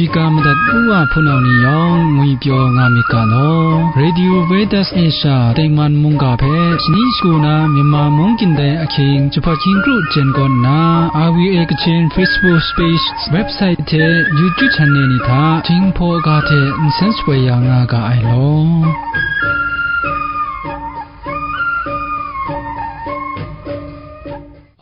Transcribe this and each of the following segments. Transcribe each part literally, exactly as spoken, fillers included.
Shiga madat u wa hpunau ni yawng ngwipyaw nga myit ga law. Radio Veritas Asia tengman mungga hpe shani shagu na Myanmar mung kyin dai ahkying jahpat hkying kru jen kaw nna, R V A Kachin Facebook page, website hte YouTube channel ni hta Jinghpaw ga hte nsen shapoi ya nga ga ai law.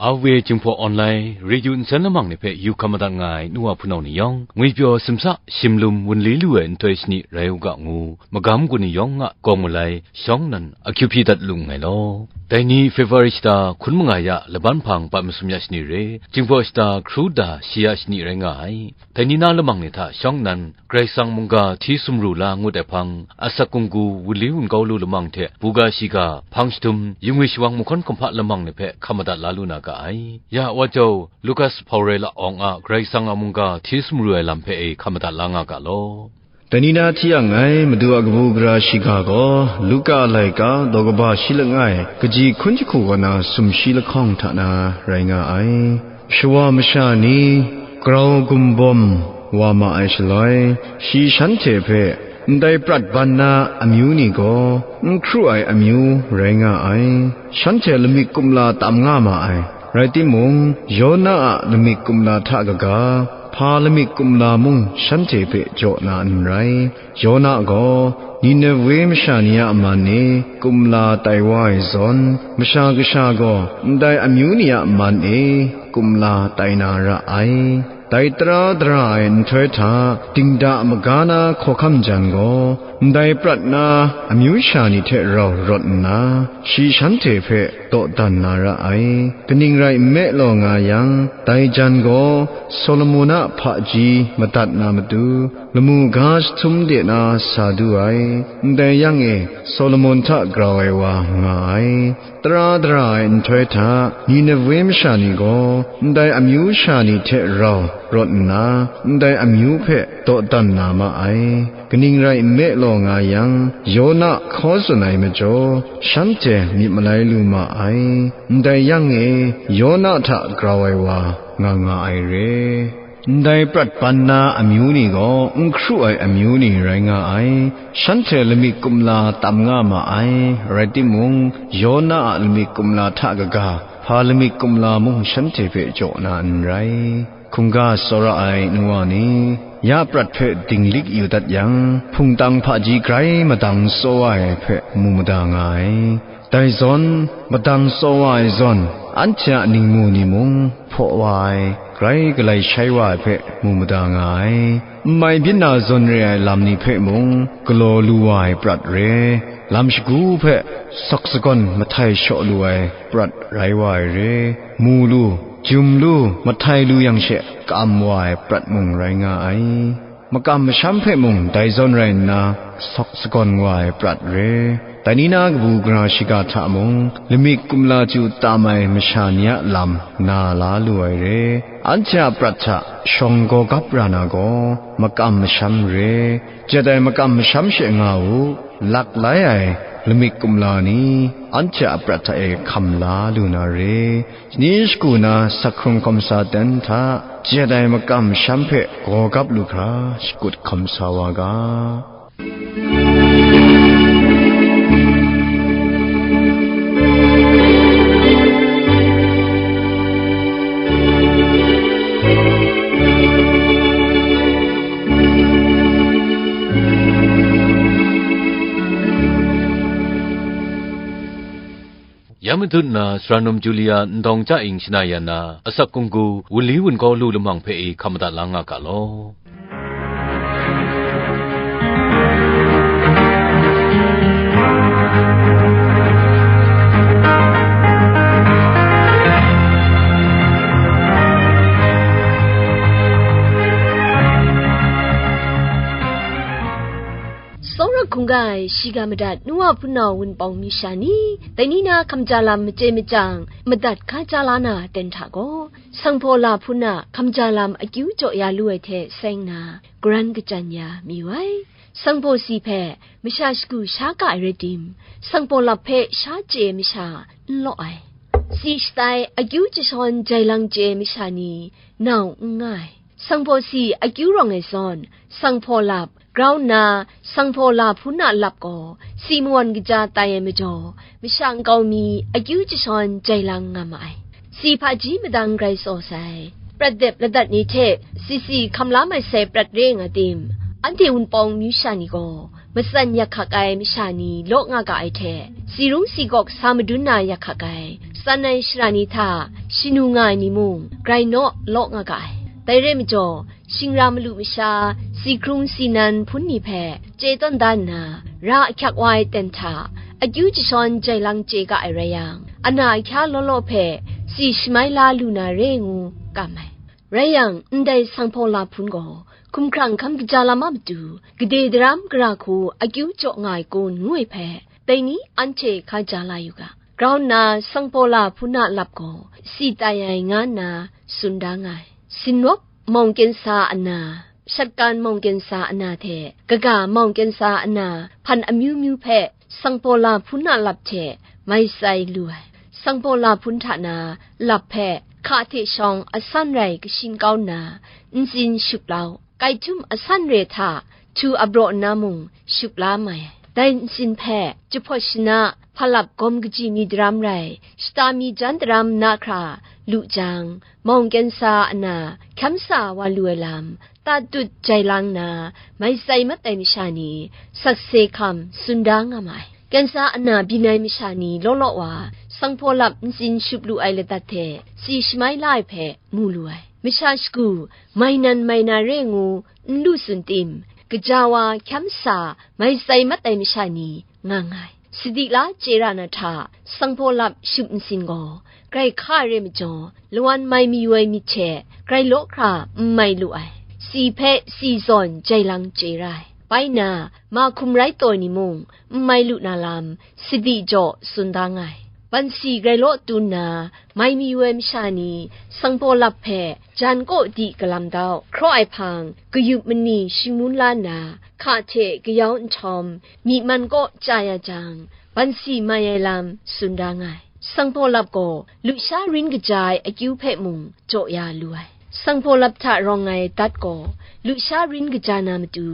R V A Jinghpaw Online Radio nsen lamang ni hpe yu hkam madat nga ai nu wa hpunau ni yawng, ngwipyaw simsa shimlum wunli lu ai nhtoi shani rai u ga ngu, magam gun ni yawng a kawng malai shawng nnan akyu hpyi dat lu nngai law. Dai ni February shata hkun manga ya laban hpang pat masum ya shani re, Jinghpaw shata hkru da shi ya shani rai nga ai. Dai ni na lamang ni hta shawng nnan, Karai Kasang mungga hti sumru la ngut ai hpang, asak gunggu wunli wungkau lu lamang hte buga shiga, hpang shadum, yingwi shawang mahkawn kumhpa lamang ni hpe hkam madat la lu na ga ai. Ya wa jau, Lukas hpau rai la awng a Karai Kasang a mungga hti sumru ai lam hpe e hkam madat la nga ga law. Dai ni na hti yang ngai, Madu a kabu gara shiga gaw, Luka a laika, daw kaba shi langai, kaji hkun jahku kaw na sumshi lahkawng hta na rai nga ai. Shawa masha ni grau gumbawm wa ma ai shaloi, shi shanhte hpe, ndai prat ban na amyu ni gaw, n hkru ai amyu rai nga ai. Shanhte lamik kumla tam nga ma ai. Rai timung, Yona a lamik kumla hta kaga, hpa lamik kumla mung shanhte hpe jaw na n rai. Yona gaw Ninewe masha ni a man e kumla tai wa ai zawn, Masha Kasha gaw ndai amyu ni a man e kumla tai na ra ai. Dai tara dara ai nhtoi hta, dingda maga na hkawhkam jan gaw, ndai prat na amyu sha ni hte rau rawt nna, shi shanhte hpe dawdan na ra ai. Kaning rai nme law nga yang, dai jan gaw Solomon a hpaji madat na matu, lamu ga jahtum de na sa du ai. Ndai yang e, Solomon hta grau ai wa nga ai. Tara dara ai nhtoi hta, Ninewe masha ni gaw ndai amyu sha ni hte rau rawt nna, ndai amyu hpe dawdan na ma ai. Kaning rai nme law nga yang, Yona hkaw tsun ai majaw, shanhte myit malai lu ma ai. Ndai yang e, Yona hta grau ai wa nga nga ai re. Ndai prat ban na amyu ni gaw n hkru ai amyu ni rai nga ai. Shanhte lamik kumla tam nga ma ai, rai timung, Yona a lamik kumla hta kaga, hpa lamik kumla mung shanhte hpe jaw na n rai. Hkungga tsawra ai nu wa ni, ya prat hpe dinglik yu dat yang, hpungtang hpaji grai madang tsaw wa ai hpe mu mada nga ai. Dai zawn, madang tsaw wa ai zawn, anhte a ningmu ni mung hpaw wa ai, grai galai shai wa ai hpe mu mada nga ai. N mai byin na zawn re ai lam ni hpe mung galaw lu wa ai prat re, lam shagu hpe sawk sagawn mahtai shaw lu ai prat rai wa ai re, mu lu, jum lu, mahtai lu yang she ka-am wa ai prat mung rai nga ai. Makam masham hpe mung dai zawn rai nna, sawk sagawn wa ai prat re. Dai ni na kabu gara shiga hta mung, lamik kumla chyu tam ai masha ni a lam na la lu ai re. Anhte a prat hta shawng gawgap ra na gaw, makam masham re. Jet ai makam masham she nga u, lak lai ai lamik kumla ni, anhte a prat hta e hkam la lu na re. Shani shagu na sak hkrung hkawm sa ten hta, jet ai makam masham hpe gawgap lu hkra, shakut hkawm sa wa ga. Ya matut na, sara num Julia ndawng ja ing shana yan na, asak gunggu, wunli wungaw lu lamang hpe e hkam madat la nga ga law. Tsawra hkungga ai shiga madat nu wa hpunau wunpawng mi sha ni, dai ni na hkamja lam machye machyang, madat hka ja la na ten hta gaw, sanghpaw la hpun a hkamja lam akyu jaw ya lu ai hte seng na, garan kachyan ya mayu ai. Sanghpaw si hpe masha shagu sha ka ai rai tim, sanghpaw lap hpe sha chye ai masha n law ai. Si shatai akyu jashawn jai lang chye ai masha ni nau n nga ai. Sanghpaw si akyu rawng ai zawn, sanghpaw lap, grau nna, sanghpaw la hpun a lap gaw, si mawan kaja tai ai majaw, masha nkau mi akyu jashawn jai lang nga ma ai. Si hpaji madang grai tsaw sai, prat dep ladat ni hte si si hkam la mai sai prat re nga tim, anhte Wunpawng amyu sha ni gaw, matsan yak hkak ai masha ni law nga ga ai hte, si rung si gawk sa madun na yak hkak ai, tsan ai shara ni hta shanu nga ai ni mung, grai naw law nga ga ai. Dai rai majaw, shingra malu masha, si hkrung si nan hpun ni hpe chye tawn da nna, ra ahkyak wa ai ten hta, akyu jashawn jai lang chye ga ai rai yang, ana ahkya law law hpe si shamai la lu na re ngu kam ai. Rai yang, ndai sanghpaw la hpun gaw, hkumhkrang hkam kaja lam a matu, gade daram gara hku akyu jaw nga ai kun ngu ai hpe, dai ni anhte hka ja la yu ga. Grau nna, sanghpaw la hpun a lap gaw, si tai ai nga nna tsun da nga ai. Sinwap mawng kensa ana, shatkan mawng kensa ana hte, kaga mawng kensa ana, hpan amyu myu hpe, sanghpaw la hpun a lap hte mai tsai lu ai. Sanghpaw la hpun hta na lap hpe hka hte shawng asan rai kashin kau nna, ntsin shup la u. Kai htum asan re hta htu abraw nna mung shup la mai ai. Dai ntsin hpe jahpawt shana, hpalap gawm kaji mi daram rai, shata mi jan daram na hkra lu jang, mawng kensa ana, hkyam sa wa lu ai lam, tatut jai lang nna, mai tsai mat ai masha ni, sakse hkam tsun da nga ma ai. Kensa ana byin ai masha ni law law wa, sanghpaw lap ntsin shup lu ai ladat hte si shamai la ai hpe mu lu ai. Masha shagu, mai nan mai na re ngu n lu tsun tim, kaja wa hkyam sa mai tsai mat ai masha ni nga nga ai. Sadi la chye ra na hta, sanghpaw lap shup ntsin gaw, grai hka ai re majaw, lawan mai mayu ai myit hte grai law hkra n mai lu ai. Si hpe si zawn jai lang chye ra ai. Bai nna, ma hkum rai taw ni mung, n mai lu na lam, sadi jaw tsun da nga ai. Bansi grai law tu nna, mai mayu ai masha ni, sanghpaw lap hpe jan kaw di galam dau, hkraw ai hpang, kayup mani shingun la nna, hka hte kayau nhtawm, myi man kaw chya ya jang, bansi mai ai lam tsun da nga ai. Sanghpaw lap gaw, lusha rin kaja ai akyu hpe mung jaw ya lu ai. Sanghpaw lap hta rawng ai dat gaw, lusha rin kaja na matu,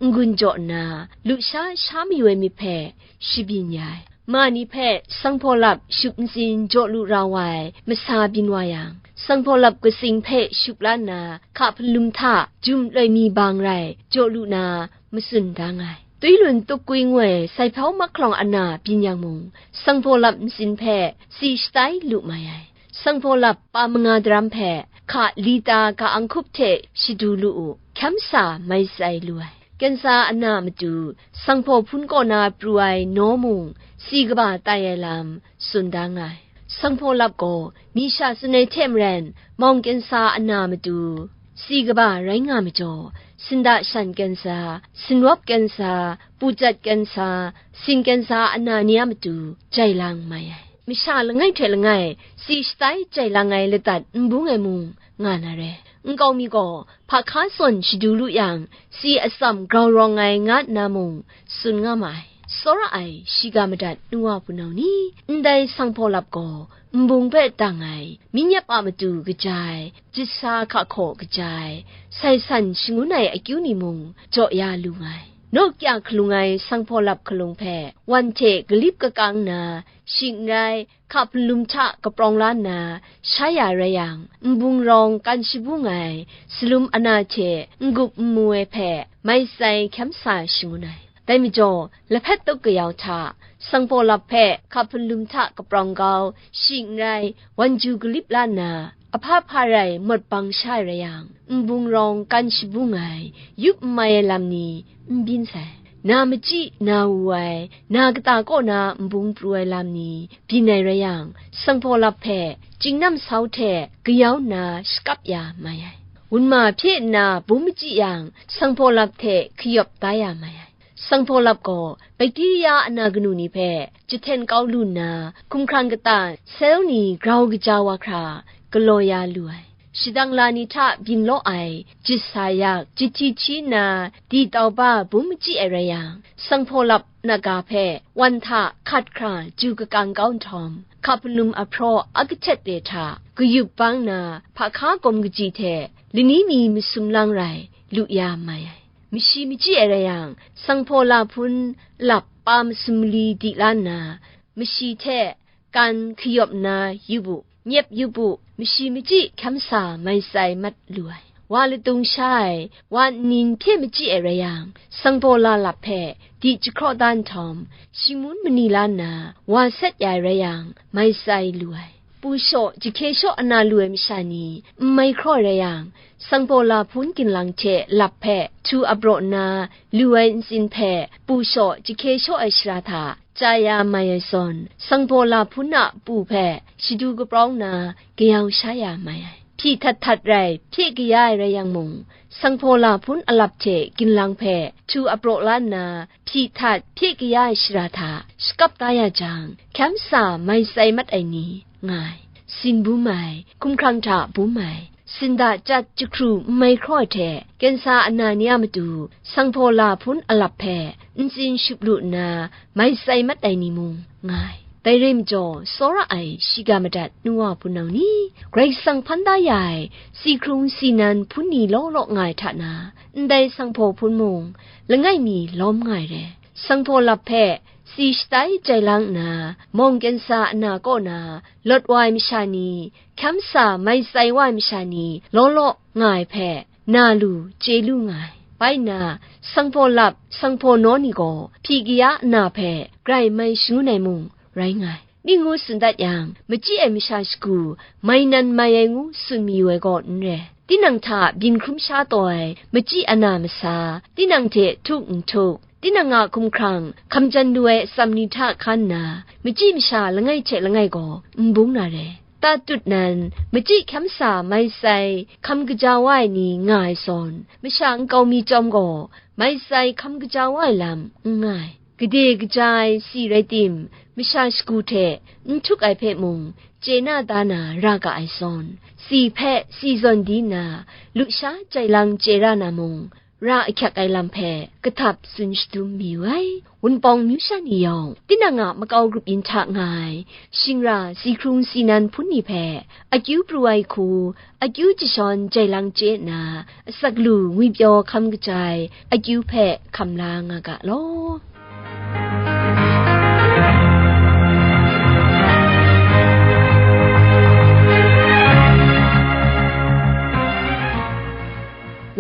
n-gun jaw nna, lusha sha mayu ai myit hpe shabyin ya ai. Ma ni hpe sanghpaw lap shup ntsin jaw lu rau ai masa byin wa yang, sanghpaw lap katsing hpe shup la nna, hka hpalum hta jum loi mi bang rai jaw lu na, matsun da nga ai. Twi lun tuk kwi ngoi sai hpyaw mahkalawng ana byin yang mung, sanghpaw lap ntsin hpe si shatai lu mai ai. Sanghpaw lap pa manga daram hpe hka lita ka ahkrup hte shadu lu u, hkyam sa mai tsai lu ai. Kensa ana matu, sanghpaw hpun kaw na pru ai naw mung, si kaba tai ai lam tsun da nga ai. Sanghpaw lap gaw, mi sha tsun ai hte maren, mawng kensa ana matu, si kaba rai nga majaw, sinda shan kensa, sinwap kensa, pucat kensa, sin kensa ana ni a matu, jai lang mai ai. Masha langai hte langai, si shatai jai lang ai ladat n bung ai mung nga na re. Nkau mi gaw, hpa hka zawn shadu lu yang, si atsam grau rawng ai nga nna mung, tsun nga ma ai. Tsawra ai, shiga madat nu wa hpunau ni, ndai sanghpaw lap gaw, nbung hpe dang ai, minyap a matu kaja ai, jisa hka hkaw kaja ai, sai san shangun ai akyu ni mung jaw ya lu nga ai. Naw kya hkalung ai sanghpaw lap hkalung hpe, wan hte galip kakang nna, shing n rai, hka hpalum hta kaprawng la nna, sha ya rai yang, nbung rawng kan shabung ai, salum ana hte n-gup n-mu ai hpe, mai tsai hkyam sa shangun ai. Dai majaw, lahpet tup kayau hta, sanghpaw lap hpe hka hpalum hta kaprawng kau, shing n rai, wan ju galip la nna, ahpa hpa rai mawt bang sha ai rai yang, nbung rawng kan shabung ai, yup n mai ai lam ni n byin sai. Na machyi, na wu ai, na kata kaw na nbung pru ai lam ni byin ai rai yang, sanghpaw lap hpe, chyingnam sau hte kayau nna shakap ya mai ai. Wunma hpye nna bum machyi yang, sanghpaw lap hte kayawp da ya mai ai. Sanghpaw lap gaw, bakteria ana kanu ni hpe jahten kau lu nna, hkumhkrang kata sel ni grau kaja wa hkra galaw ya lu ai. Shadang la ni hta byin law ai, jisa yak, jahti hti nna, di tau ba bum machyi ai rai yang, sanghpaw lap naga hpe wan hta hkat hkra ju kakang kau nhtawm, hka hpalum ahpraw a kahtet re hta, kayup bang na, hpa hka gawm kaji hte lani ni masum lang rai lu ya mai ai. Mashi machyi ai rai yang, sanghpaw la hpun lap pa masum mali di la nna, mashi hte kan hkayawp nna yu bu, nyep yu bu, mashi machyi hkyam sa mai sai mat lu ai. Wa latung sha ai, wa nnin hpye machyi ai rai yang, sanghpaw la lap hpe di jahkraw da nhtawm, shingun mani la nna, wa set ya ai rai yang, mai sai lu ai. Pu shaw, jahkye shaw ana lu ai masha ni, n mai hkraw ai rai yang, sanghpaw la hpun ginlang hte lap hpe htu apraw nna, lu ai ntsin hpe pu shaw, jahkye shaw ai shara hta, chya ya mai ai zawn, sanghpaw la hpun a pu hpe shadu kaprau nna kayau sha ya mai ai. Hpyi htat htat rai, hpye kaya ai rai yang mung, sanghpaw la hpun alap hte ginlang hpe htu apraw la nna, hpyi htat hpye kaya ai shara hta shakap da ya jang, hkyam sa mai sai mat ai ni nga ai. Sin bum ai, hkumhkrang hta bum ai, sinda chyat jahkru n mai hkraw ai hte, kensa ana ni a matu sanghpaw la hpun alap hpe ntsin shup lu nna mai sai mat ai ni mung nga ai. Dai rai majaw, tsawra ai shiga madat nu wa hpunau ni, Karai Kasang hpan da ya ai si hkrung si nan hpun ni law law nga ai hta na, ndai sanghpaw hpun mung langai mi lawm nga ai re. Sanghpaw lap hpe si shatai jai lang nna, mawng kensa ana kaw na lawt wa ai masha ni, hkyam sa mai sai wa ai masha ni law law nga ai hpe, na lu, chye lu nga ai. Bai nna, sanghpaw lap, sanghpaw naw ni gaw hpyi kaya ana hpe grai mai shangun ai mung rai nga ai. Ning ngu tsun dat yang, machyi ai masha shagu mai nan mai ai ngu tsun mayu ai gaw n re. Tinang hta byin hkrum sha taw ai machyi ana masa, tinang hte htuk n htuk, tinang a hkumhkrang hkamjan lu ai atsam ni hta hkan nna, machyi masha langai hte langai gaw n bung na re. Tatut nan, machyi hkyam sa mai sai hkam kaja wa ai ni nga ai zawn, masha nkau mi chyawm gaw, mai sai hkam kaja wa ai lam n nga ai. Gade kaja ai si rai tim, masha shagu hte n htuk ai hpe mung, chye na da na ra ga ai zawn, si hpe si zawn di nna, lusha jai lang chye ra na mung, ra ahkyak ai lam hpe kahtap tsun shadum mayu ai. Wunpawng myu sha ni yawng, tinang a makau grup yin hta nga ai, shingra si hkrung si nan hpun ni hpe akyu pru ai hku, akyu jashawn jai lang chye nna, asak lu ngwipyaw hkam kaja ai akyu hpe hkam la nga ga law.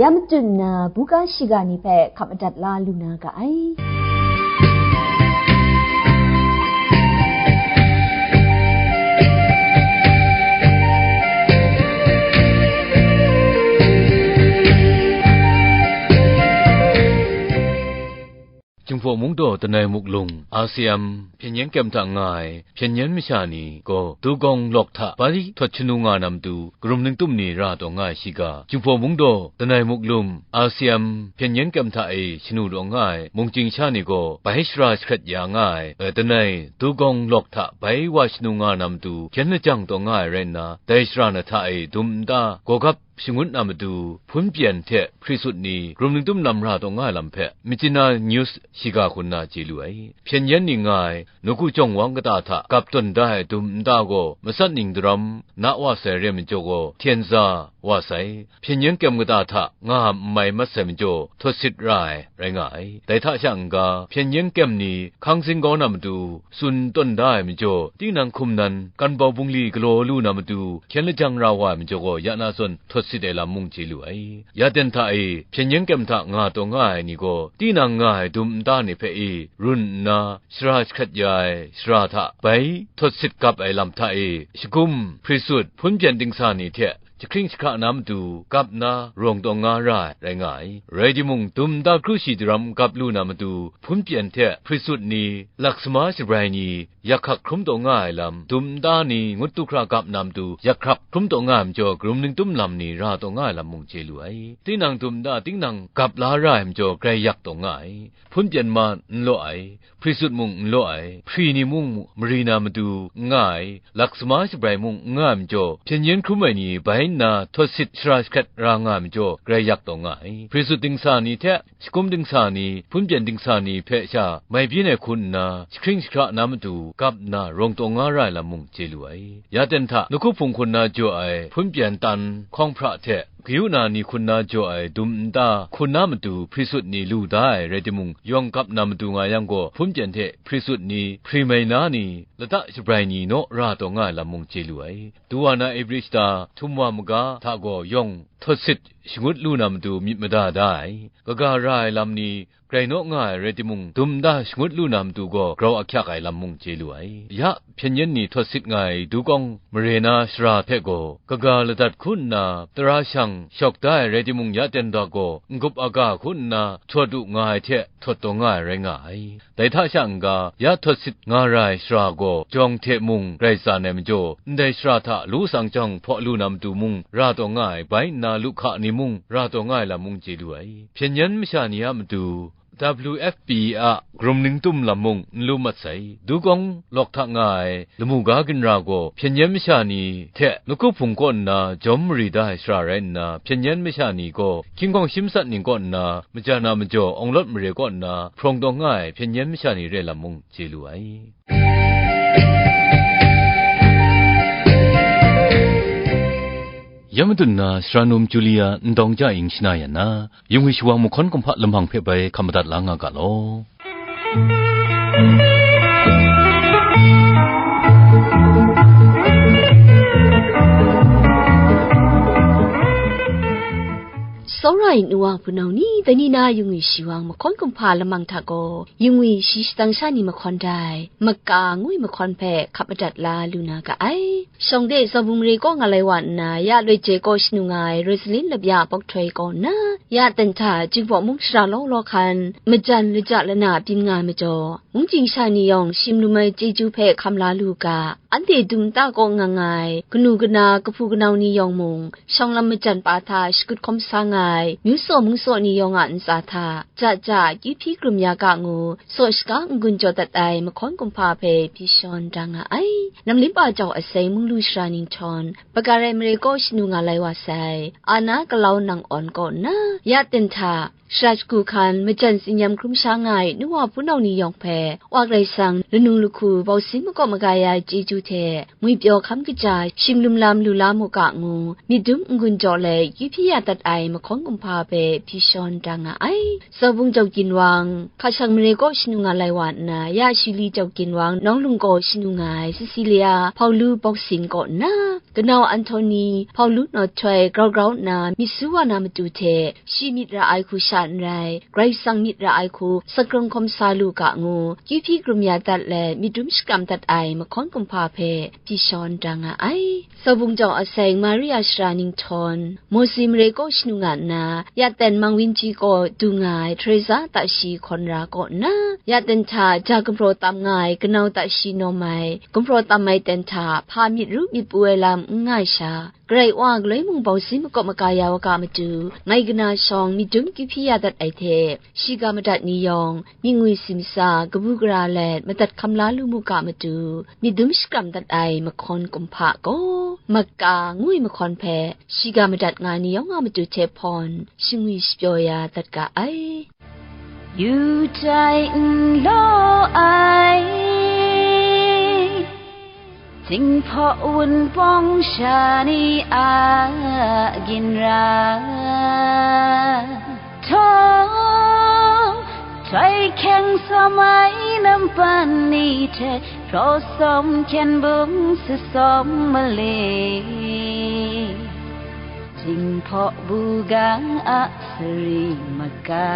Ya matut nna, buga shiga ni hpe hkap madat la lu na ga ai. Jinghpaw Mungdaw Danai Muklum, R C M, Hpyen Yen Kyem hta nga ai Hpyen Yen masha ni gaw, Dugawng Lawk hta bai htawt shanu nga na matu, karum ningtum ni ra taw nga ai shiga, Jinghpaw Mungdaw Danai Muklum, R C M, Hpyen Yen Kyem hta e shanu taw nga ai mungchying sha ni gaw, bai shara jahkrat ya nga ai, e, Danai Dugawng Lawk hta bai wa shanu nga na matu, hkyen lajang taw nga ai rai nna, dai shara na hta e dum nta, gawgap shangun na matu, hpun pyen hte hpri sut ni, karum ningtum lam ra taw nga ai lam hpe, Myitkyina News shiga hkun na chye lu ai. Hpyen yen ning nga ai, nawku jawng wang kata hta gap tawn da ai dum nta gaw, matsat ning daram na wa sai re majaw gaw, hten za wa sai. Hpyen yen kyem kata hta nga n mai mat sai majaw, htawt sit ra ai, rai nga ai. Dai hta sha n-ga, hpyen yen kyem ni hkang zing kau na matu, tsun tawn da ai majaw, tinang hkum nan, kan bau bungli galaw lu na matu, hkyen lajang ra wa ai majaw gaw, ya na zawn htawt sit ai lam mung chye lu ai. Ya ten hta e, hpyen yen kyem hta nga taw nga ai ni gaw, tinang nga ai dum nta ni hpe e, run nna, shara jahkrat ya ai shara hta bai htawt sit gap ai lam hta e, shagum, hpri sut, hpun pyen dingsa ni hte, jahkring jahkra na matu gap nna rawng taw nga ra ai, rai nga ai. Rai timung, dum nta kru shi daram gap lu na matu, hpun pyen hte hpri sut ni, laksama shabrai ni, yak hkak hkrum taw nga ai lam, dum nta ni ngut du hkra gap na matu, yak hkrak hkrum taw nga ai majaw, karum ningtum lam ni ra taw nga ai lam mung chye lu ai. Tinang dum nta tinang gap la ra ai majaw, grai yak taw nga ai. Hpun pyen ma n law ai, hpri sut mung n law ai, hpri ni mung mari na matu n nga ai, laksama shabrai mung n nga ai majaw, hpyen yen hkrum ai ni bai nna htawt sit shara jahkrat ra nga ai majaw, grai yak taw nga ai. Hpri sut dingsa ni hte, shagum dingsa ni, hpun pyen dingsa ni hpe sha mai byin ai hku nna, jahkring jahkra na matu gap nna rawng taw nga ra ai lam mung chye lu ai. Ya ten hta, nawku hpung hku nna jaw ai hpun pyen tan hkawng hpra hte, kayu na ni hkun na jaw ai dum nta hkun na matu hpri sut ni lu da ai rai timung, yawng gap na matu nga yang gaw, hpun pyen hte hpri sut ni, hpri mai na ni, lata shabrai ni naw ra taw nga ai lam mung chye lu ai. Du wa na Ebri shata, htum wa maga hta gaw yawng htawt sit shangut lu na matu myit mada da ai. Kaga ra ai lam ni, grai naw nga ai rai timung, dum nta shangut lu na matu gaw grau ahkyak ai lam mung chye lu ai. Ya hpyen yen ni htawt sit nga ai du kawng mare na shara hpe gaw, kaga ladat hku nna, tara shang shawk da ai rai timung, ya ten da gaw n-gup aga hku nna htawt u nga ai hte htawt taw nga ai rai nga ai. Dai hta sha n-ga, ya htawt sit nga ra ai shara gaw, jawng hte mung rai tsan ai majaw, ndai shara hta lu tsang jang hpaw lu na matu mung ra taw nga ai, bai nna lu hka ni mung ra taw nga ai lam mung chye lu ai. Hpyen yen masha ni a matu, W F P a grup ning tum lam mung n lu mat sai. Du kawng lawk hta nga ai lamu ga ginra gaw, hpyen yen masha ni hte nawku hpung kaw nna jawm mari da ai shara rai nna, hpyen yen masha ni gaw hkying hkawng shim sat ning kaw nna, majan a majaw awng lawt mare kaw nna hprawng taw nga ai hpyen yen masha ni re lam mung chye lu ai. Ya matut na, Sara Num Julia Ndawng Ja Ing shana yan na, Yungwi shawang mahkawn kumhpa lamang hpe bai hkap madat la nga ga law. Tsawra ai nu wa hpunau ni, dai ni na Yungwi shawang mahkawn kumhpa lamang hta gaw, Yungwi shi shadang sha ni mahkawn dai, maka ngwi mahkawn hpe hkap madat la lu na ga ai. Shawng de Zaubung mare kaw nga lai wa nna, ya loi je kaw shanu nga ai Rosalin Labya Bawk Htoi kaw nna, ya ten hta Jinghpaw mung shara law law hkan, majan laja lana byin nga ai majaw, mungchying sha ni yawng shim lum ai chyeju hpe hkam la lu ga, anhte dum nta kaw nga nga ai, kanu kana, kahpu kanau ni yawng mung, shawng lam majan pa hta shakut hkawm sa nga ai, myu tsaw mung tsaw ni yawng a ntsa hta, ja ja, kyu hpyi krum ya ga ngu, tsaw shaga n-gun jaw dat ai mahkawn kumhpa hpe hpyi shawn da nga ai. Namlim pa jau aseng munglu shara ning htawn, Bagarai mare kaw shanu nga lai wa sai, Ana Kalau Nang Awn kaw nna, ya ten hta, shara shagu hkan, majan tsinyam hkrum sha nga ai nu wa hpunau ni yawng hpe, Wa Karai Kasang lanu lahku bausin makaw maka ya ai chyeju hte, ngwipyaw hkam kaja, shim lum lam lu la mu ga ngu, myit dum n-gun jaw let, kyu hpyi ya dat ai mahkawn kumhpa hpe hpyi shawn da nga ai. Zaubung Jau Ginwang, Hkashang mare kaw shanu nga lai wa nna, ya Shili Jau Ginwang, Nawng Lung kaw shanu nga ai, Cecilia, Hpaulu Bawksin kaw nna, kanau Anthony, Hpaulu Nawt Htoi, grau grau nna, myit su wa na matu hte, shi myit ra ai hku sha n rai, Karai Kasang myit ra ai hku, sakrawng hkawm sa lu ga ngu, kyu hpyi krum ya dat let, myit dum shakram dat ai mahkawn kumhpa hpe, hpyi shawn da nga ai. Zaubung jau aseng Maria shara ning htawn, Mawsi mare kaw shanu nga nna, ya ten Mang Winji kaw du nga ai Teresa ta shi hkawn ra kaw nna, ya ten hta ja gumhpraw tam nga ai kanau ta shi nawm ai, gumhpraw tam ai ten hta hpa myit ru myit pu ai lam n nga ai sha, Karai Wa galoi mung bausin makaw maka ya wa ga matu, ngai kana shawng myit dum kyu hpyi ya dat ai hte, shiga madat ni yawng, myit ngwi simsa, kabu gara let madat hkam la lu mu ga matu, myit dum shakram dat ai mahkawn kumhpa gaw, maka ngwi mahkawn hpe shiga madat nga ni yawng a matu hte hpawn, shingwi shapyaw ya dat ga ai. Yu tai n law ai, Jinghpaw Wunpawng sha ni a ginra, htawng, htoi hkyeng sawm ai nampan ni hte, hpraw sawm hkyen bung sasawm male, Jinghpaw buga a sari maga.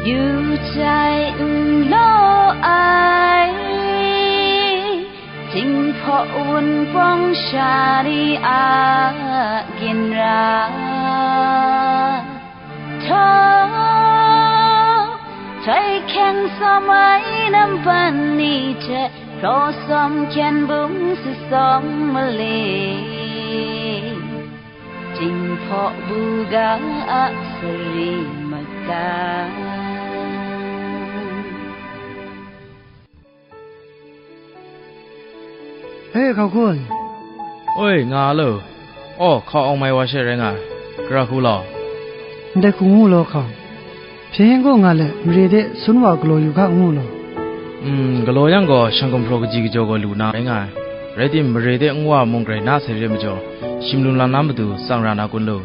Yu jai n law ai, Jinghpaw Wunpawng sha ni a ginra, htoi hkyeng sawm ai nampan ni hte hpraw sawm hkyen bung sasawm mali, Jinghpaw buga a sari maka. He, hkau hkun. Oi, nga lo. Aw, hkau awng mai wa she rai nga ai. Gara hku law. Ndai hku ngu law hkau. Hpyen yen gaw nga let, mare de sun wa galaw yu hka ngu law. Mm, galaw yang gaw, shang gumhpraw kaji kajaw gaw lu na rai nga ai. Rai tim, mare de nwa mung grai na sai re majaw, shim lum lam na matu tsang ra na kun lu?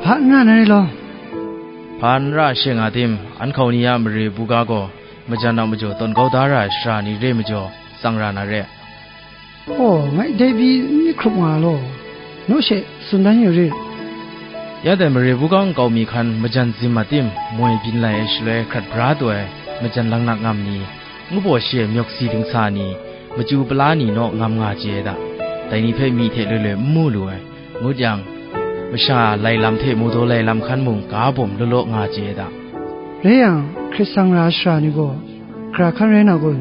Hpa n ra na re law. Hpa n ra she nga tim, an hkau ni a mare buga gaw, majan a majaw tawn kau da ra ai sara ni re majaw, tsang ra na re. Aw, ngai dai pyi n myit hkrup nga law, naw she tsun dan yu rit. Ya dai mare buga nkau mi hkan majan zim a tim moi byin lai ai shaloi hkrat bra taw ai majan langnak ngam ni, ngu baw shi ai myawk si dingsa ni, machyu pala ni naw ngam nga chye ai da. Dai ni hpe myi hte loi loi n mu lu ai, ngut yang, masha lai lam hte mawdaw lai lam hkan mung ga bawm law law nga chye ai da. Rai yang, hkrit sang ra ai sara ni gaw, gara hkan rai na kun?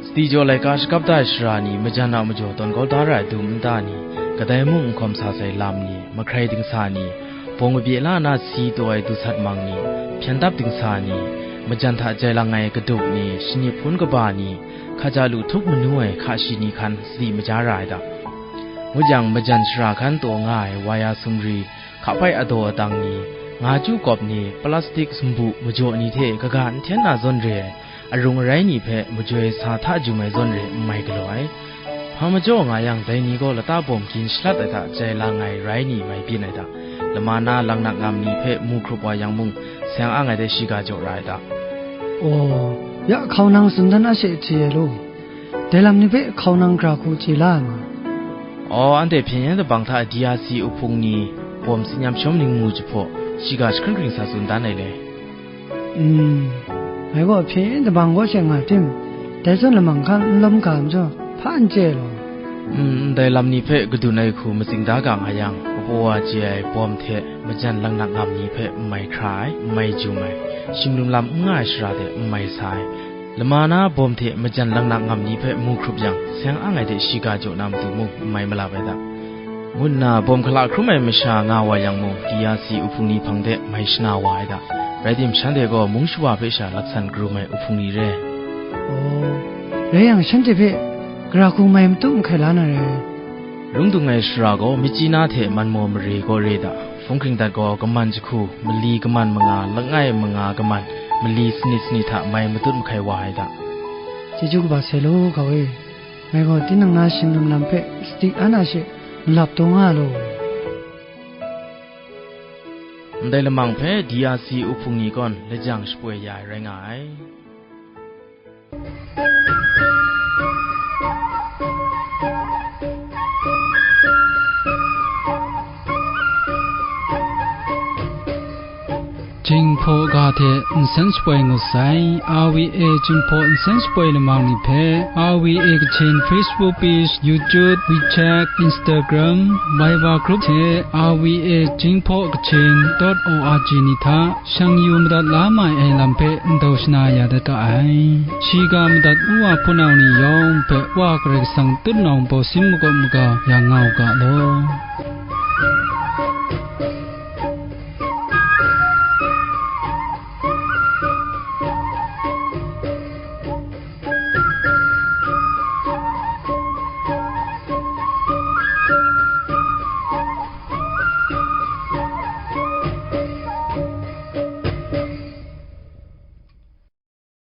Sadi jaw laika shakap da ai sara ni, majan a majaw tawn kau da ra ai dum nta ni, kadai mung n hkawm sa sai lam ni, mahkrai dingsa ni, bawng kabye la na si taw ai dusat mang ni, hpyen dap dingsa ni, majan hta jai lang ai kadup ni, shanip hpun kaba ni, hkaja lu htup manu ai hka shi ni hkan sadi maja ra ai da. Ngut yang, majan sara hkan taw nga ai waya sumri, hkapai adaw adang ni, nga chyu kawp ni, plastik sumbu majaw ni hte kaga n hten na zawn re ai, arung arai ni hpe majoi sa hta jum ai zawn re n mai galaw ai. Hpa majaw nga yang, dai ni gaw lata bawm gin shalat ai hta jai lang ai rai ni mai byin ai hta, lama na langnak ngam ni hpe mu hkrup wa yang mung, seng ang ai de shiga jaw ra ai hta. Aw, ya hkau nang tsun dan a she hte ai law, dai lam ni hpe hkau nang gara hku chye la ai ma? Aw, anhte hpyen yen dabang hta D R C uhpung ni, bawm tsin yam shawm ning mu jahpaw, shiga jahkring hkring sa tsun dan ai le. Mm, ngai gaw hpyen yen dabang kaw she nga tim, dai zawn lamang hkan n lawm ga majaw, hpa n chye law. Mm, ndai lam ni hpe kadun ai hku matsing da ga nga yang, kapaw wa chye ai bawm hte majan langnak ngam ni hpe n mai hkra ai, n mai jum ai, shim lum lam n nga ai shara de n mai sa ai, lama na bawm hte majan langnak ngam ni hpe mu hkrup yang, seng ang ai de shiga jaw na matu mung n mai malap ai da. Ngu nna bawm hkala hkrum ai masha nga wa yang mung, D R C uhpung ni hpang de mai shana wa ai da. Rai tim, shanhte gaw mung shawa hpe sha laksan karum ai uhpung ni re. Aw, rai yang, shanhte hpe gara hku mai matut mahkai la na re. Lungdung ai sara gaw, myit chyi na hte manmaw mare gaw re da. Hpung hkring dat gaw, kaman jahku, mali kaman manga, langai manga kaman, mali sanit sanit hta mai matut mahkai wa ai da. Chyeju kaba sai law, hkau e. Ngai gaw tinang na shim lum lam hpe sadi an a she malap taw nga law. Ndai lamang hpe D R C uhpung ni gawn lajang shapoi ya ai rai nga ai. Jinghpaw ga hte nsen shapoi ngut sai. R V A Jinghpaw nsen shapoi lamang ni hpe R V A Kachin Facebook page, YouTube, WeChat, Instagram, Viber group hte R V A Jinghpaw Kachin dot O R G ni hta shang yu madat la mai ai lam hpe ndau shana ya dat ga ai. Shiga madat u wa hpunau ni yawng hpe Wa Karai Kasang tutnawng baw sin makawp maga ya nga u ga law.